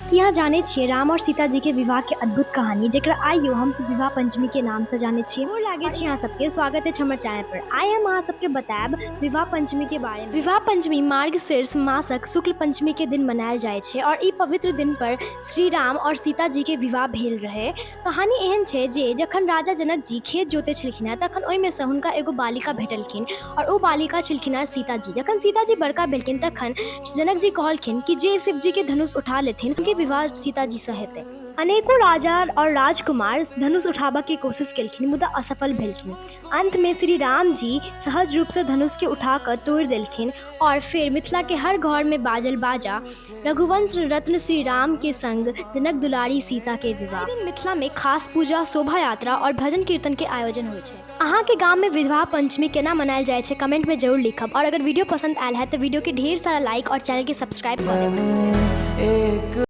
की अहाँ जानै छियै राम और सीता जी के विवाह के अद्भुत कहानी, जेकरा आइयो हम सब विवाह पंचमी के नाम से जानै छियै? गोर लागै छी अहाँ सबके, स्वागत अछि हमर चैनल पर। आइ हम अहाँ सबके बतायब विवाह पंचमी के बारे में। विवाह पंचमी मार्गशीर्ष मासक शुक्ल पंचमी के दिन मनायल जाइ छै और ई पवित्र दिन पर श्री राम और सीता जी के विवाह भेल रहै। कहानी एहन छै जे जखन राजा जनक जी खेत जोतै छलखिन हेँ तखन ओहिमे सँ हुनका एगो बालिका भेटलखिन आओर ओ बालिका छलखिन हेँ सीता जी। जखन सीता जी बड़का भेलखिन तखन जनक जी कहलखिन कि जे शिव जी के धनुष उठा लेथिन हुनके विवाह सीता जी सँ हेतै। अनेको राजा आओर राजकुमार धनुष उठाबऽ के कोशिश केलखिन मुदा असफल भेलखिन। अंत मे श्री राम जी सहज रूप सँ धनुष के उठा कऽ तोड़ि देलखिन आओर फेर मिथिला के हर घर मे बाजल बाजा रघुवंश रत्न श्री राम के संग जनक दुलारी सीता के विवाह। एहि दिन मिथिला में खास पूजा, शोभा यात्रा और भजन कीर्तन के आयोजन होय छै। अहाँ के गाम में विवाह पंचमी केना मनायल जाय छै कमेंट में जरूर लिखब और अगर वीडियो पसंद आयल है त वीडियो के ढेर सारा लाइक और चैनल के सब्सक्राइब क देब। एक।